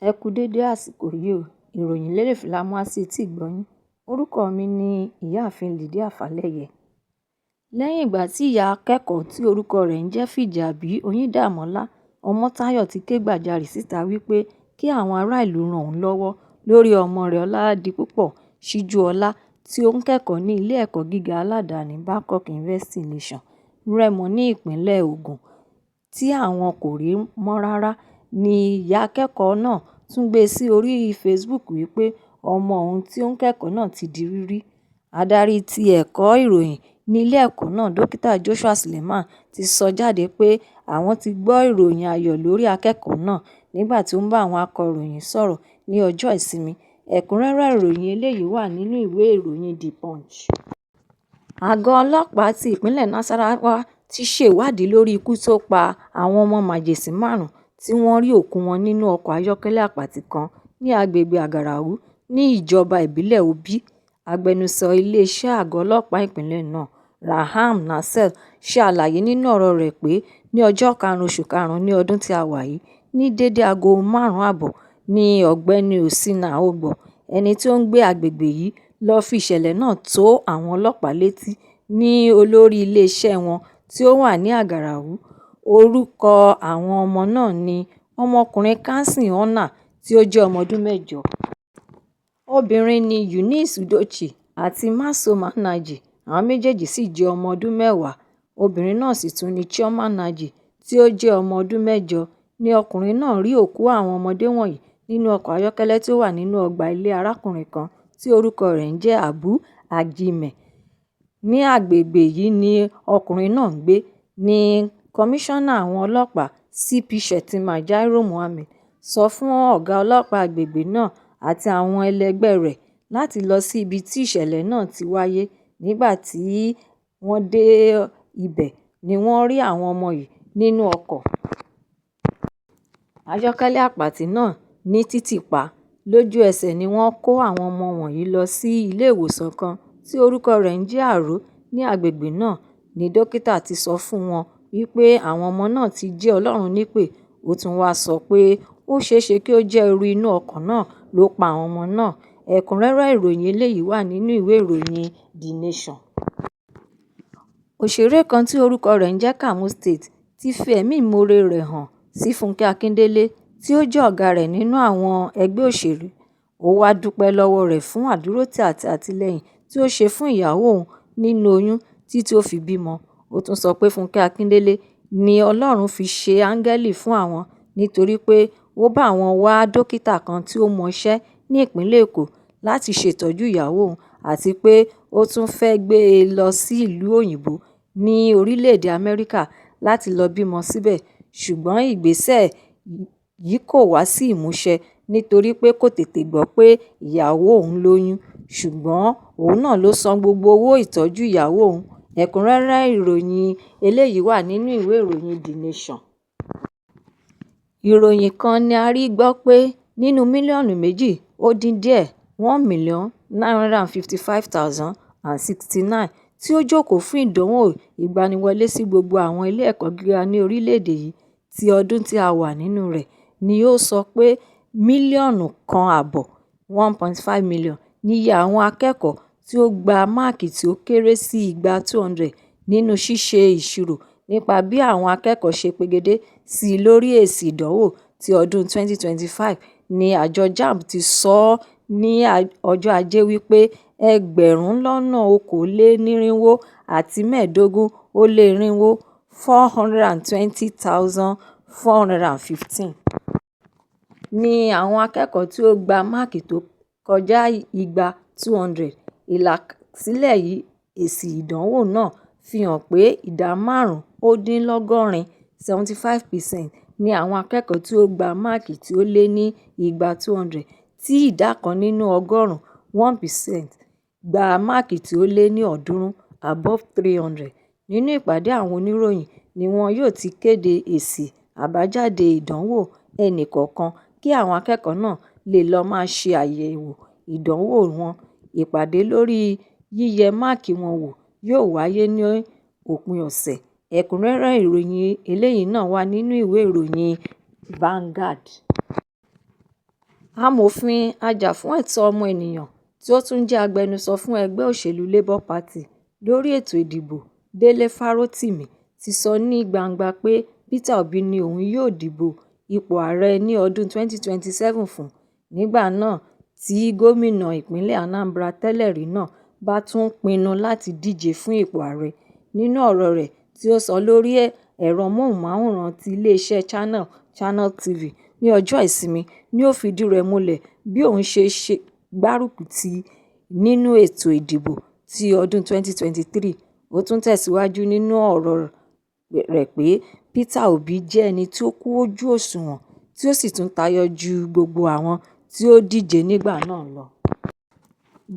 Ẹ kú dédé àsìkò yìí o. Ìròyìn lérèfé la mú wá sí etí ìgbọ́-yín. Orúkọ mi ni Ìyáàfin Lydia Falẹyẹ. Lẹ́yìn ìgbà tí ìyá akẹ́kọ̀ọ́ tí orúkọ rẹ̀ ń jẹ́ Fìjàbí Oyindamola Ọmọ́táyọ̀ ti kẹ́gbàjarè síta wípé kí àwọn aráàlú ran òun lọ́wọ́ lórí ọmọ rẹ̀ Ọládipúpọ̀ Síjúọlá tí ó ń kẹ́kọ̀ọ́ ní ilé ẹ̀kọ́ gíga aládàáni Babcock University Iléṣàn, Rẹ́mọ ní ìpínlẹ̀ Ògùn tí àwọn kò rí mọ́ rárá ní ìyá akẹ́kọ̀ọ́ náà tún gbé sí orí Facebook wípé ọmọ òun tí ó ń kẹ́kọ̀ọ́ náà ti di rírí. Adarí ti ẹ̀kọ́ ìròyìn ní ilé ẹ̀kọ́ náà, Dókítà Joshua Suleiman ti sọ jáde pé àwọn ti gbọ́ ìròyìn ayọ̀ lórí akẹ́kọ̀ọ́ náà nígbà tí ó ń bá àwọn akọ̀ròyìn sọ̀rọ̀ ní ọjọ́ Ìsinmi. Ẹ̀kúnrẹ́rẹ́ ìròyìn eléyìí wà nínú ìwé ìròyìn The Punch. Àgọ́ ọlọ́pàá ti ìpínlẹ̀ Nasarawa ti ṣe ìwádìí lórí ikú tó pa àwọn ọmọ màjèsín márùn-ún tí wọ́n rí òkú wọn nínú ọkọ̀ ayọ́kẹ́lẹ́ àpáàdì kan ní agbègbè Àgàràhù ní ìjọba ìbílẹ̀ Òbí. Agbẹnusọ iléeṣẹ́ àgọ́ ọlọ́pàá ìpínlẹ̀ náà, Raham Nasir, ṣe àlàyé nínú ọ̀rọ̀ rẹ̀ pé ní ọjọ́ karùn-ún oṣù karùn-ún ní ọdún tí a wà yìí ní dédé aago márùn-ún ààbọ̀ ní Ọ̀gbẹ́ni Osina Ogbo, ẹni tí ó ń gbé agbègbè yìí lọ fi ìṣẹ̀lẹ̀ náà tó àwọn ọlọ́pàá létí ní olórí iléeṣẹ́ wọn tí ó wà ní Àgàràhù. Orúkọ àwọn ọmọ náà ni ọmọkùnrin Kamsi Onah tí ó jẹ́ ọmọ ọdún 8. Obìnrin ní Eunice Udochie àti Mmesoma Nnaji, àwọn méjèèjì sì jẹ́ ọmọ ọdún 10. Obìnrin náà sì tún ni Chioma Nnaji tí ó jẹ́ ọmọ ọdún 8 ní ọkùnrin náà rí òkú àwọn ọmọdé wọ̀nyí nínú ọkọ̀ ayọ́kẹ́lẹ́ tí ó wà nínú ọgbà ilé arákùnrin kan tí orúkọ rẹ̀ ń jẹ́ Abu Ajime. Ní agbègbè yìí ni ọkùnrin náà ń gbé, ní Kọmíṣánná àwọn ọlọ́pàá CP Shettima Jauro Mohammed sọ fún ọ̀gá ọlọ́pàá agbègbè náà àti àwọn ẹlẹgbẹ́ rẹ̀ láti lọ sí ibi tí ìṣẹ̀lẹ̀ náà ti wáyé. Nígbà tí wọ́n dé ibẹ̀ ni wọ́n rí àwọn ọmọ yìí nínú ọkọ̀ ayọ́kẹ́lẹ́ àpáàdì náà ní títì pa. Lójú ẹsẹ̀ ni wọ́n kó àwọn ọmọ wọ̀nyí lọ sí ilé-ìwòsàn kan tí orúkọ rẹ̀ ń jẹ́ Aro ní agbègbè náà ní dókítà ti sọ fún wọn wípé àwọn ọmọ náà ti jẹ́ Ọlọ́run nípè. Ó tún wáá sọ pé ó ṣeéṣe kí ó jẹ́ ooru inú ọkọ̀ náà ló pa àwọn ọmọ náà. Ẹ̀kúnrẹ́rẹ́ ìròyìn eléyìí wà nínú ìwé ìròyìn The Nation. Òṣèré kan tí orúkọ rẹ̀ ń jẹ́ Kamo State ti fi ẹ̀mí ìmoore rẹ̀ hàn sí Fúnkẹ́ Akíndélé tí ó jẹ́ ọ̀gá rẹ̀ nínú àwọn ẹgbẹ́ òṣèré. Ó wáá dúpẹ́ lọ́wọ́ rẹ̀ fún àdúrótì àti àtìlẹ́yìn tí ó ṣe fún ìyàwó òun nínú oyún títí ó fi bímọ. Ó tún sọ pé Fúnkẹ́ Akíndélé ni Ọlọ́run fi ṣe áńgẹ́lì fún àwọn nítorí pé ó bá àwọn wá dókítà kan tí ó mọṣẹ́ ní ìpínlẹ̀ Èkó láti ṣètọ́jú ìyàwó òun àti pé ó tún fẹ́ẹ́ gbé e lọ sí ìlú òyìnbó ní orílẹ̀-èdè Amẹ́ríkà láti lọ́ọ́ bímọ síbẹ̀, ṣùgbọ́n ìgbésẹ̀ yìí kò wá sí ìmúṣẹ nítorí pé kò tètè gbọ́ pé ìyàwó òun lóyún, ṣùgbọ́n òun náà ló san gbogbo owó ìtọ́jú ìyàwó òun. Ẹ̀kúnrẹ́rẹ́ ìròyìn eléyìí wà nínú ìwé ìròyìn The Nation. Ìròyìn kan ní a rí gbọ́ pé nínú mílíọ̀nù méjì ó dín díẹ̀ 1,955,069 tí ó jókòó fún ìdánwò ìgbaniwọlé sí gbogbo àwọn ilé ẹ̀kọ́ gíga ní orílẹ̀-èdè yìí ti ọdún tí a wà nínú rẹ̀ ni ó sọ pé mílíọ̀nù kan ààbọ̀ 1.5 million níye àwọn akẹ́kọ̀ọ́ tí ó gba máàkì tí ó kéré sí igba 200 nínú ṣíṣe ìṣirò nípa bí àwọn akẹ́kọ̀ọ́ ṣe pegedé sí lórí èsì ìdánwò ti ọdún 2025 ní àjọ JAMB ti sọ ní ọjọ́ Ajé wípé ẹgbẹ̀rún lọ́nà okòólénírínwó àti mẹ́ẹ̀ẹ́dógún ó lé irinwó 420,415 ní àwọn akẹ́kọ̀ọ́ tí ó gba máàkì tó kọjá igba 200. Ìlàsílẹ̀ èsì ìdánwò náà fi hàn pé ìdá márùn-ún ó dín lọ́gọ́rin 75% ní àwọn akẹ́kọ̀ọ́ tí ó gba máàkì tí ó lé ní igba 200, tí ìdá kan nínú ọgọ́rùn-ún 1% gba máàkì tí ó lé ní 300 above 300. Nínú ìpàdé àwọn oníròyìn ni wọn yóò ti kéde èsì àbájáde ìdánwò ẹnìkọ̀ọ̀kan kí àwọn akẹ́kọ̀ọ́ náà lè lọ́ọ́ máa ṣe àyẹ̀wò ìdánwò wọn. Ìpàdé lórí yíyẹ máàkì wọn wò yóò wáyé ní òpin ọ̀sẹ̀. Ẹ̀kúnrẹ́rẹ́ ìròyìn eléyìí náà wà nínú ìwé ìròyìn Vanguard. Amòfin ajàfúnẹ̀tọ́ ọmọnìyàn tí ó tún jẹ́ agbẹnusọ fún ẹgbẹ́ òṣèlú Labour Party lórí ètò ìdìbò, Délé Fárótìmí, ti sọ ní gbangba pé Peter Obi ni òun yóò dìbò ipò ààrẹ ní ọdún 2027 fún, nígbà náà tí gómìnà ìpínlẹ̀ Anambra tẹ́lẹ̀rí náà bá tún pinnu láti díje fún ipò ààrẹ. Nínú ọ̀rọ̀ rẹ̀ tí ó sọ lórí ẹ̀rọ amóhùnmáwòrán ti iléeṣẹ́ Channel TV ní ọjọ́ Ìsinmi ni ó fìdí rẹ̀ múlẹ̀ bí òun ṣe gbárùkù tì í nínú ètò ìdìbò ti ọdún 2023. Ó tún tẹ̀síwájú nínú ọ̀rọ̀ rẹ̀ pé Peter Obi jẹ́ ẹni tí ó kún ojú òṣùwọ̀n tí ó sì tún tayọ ju gbogbo àwọn tí ó díje nígbà náà lọ.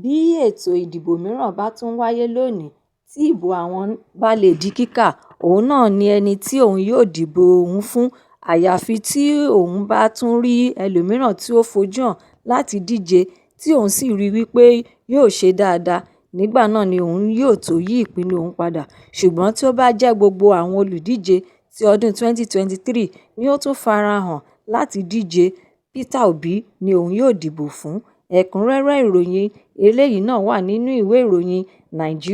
Bí ètò ìdìbò mìíràn bá tún wáyé lónìí tí ìbò àwọn bá lè di kíkà, òun náà ni ẹni tí òun yóò dìbò òun fún, àyàfi tí òun bá tún rí ẹlòmíràn tí ó fojú hàn láti díje tí òun sì rí wípé yóò ṣe dáadáa, nígbà náà ni òun yóò tó yí ìpinnu òun padà, ṣùgbọ́n tí ó bá jẹ́ gbogbo àwọn olùdíje ti ọdún 2023 ni ó tún farahàn láti díje, Peter Obi ni òun yóò dìbò fún. Ẹ̀kúnrẹ́rẹ́ ìròyìn eléyìí náà wà nínú ìwé ìròyìn Nigeria.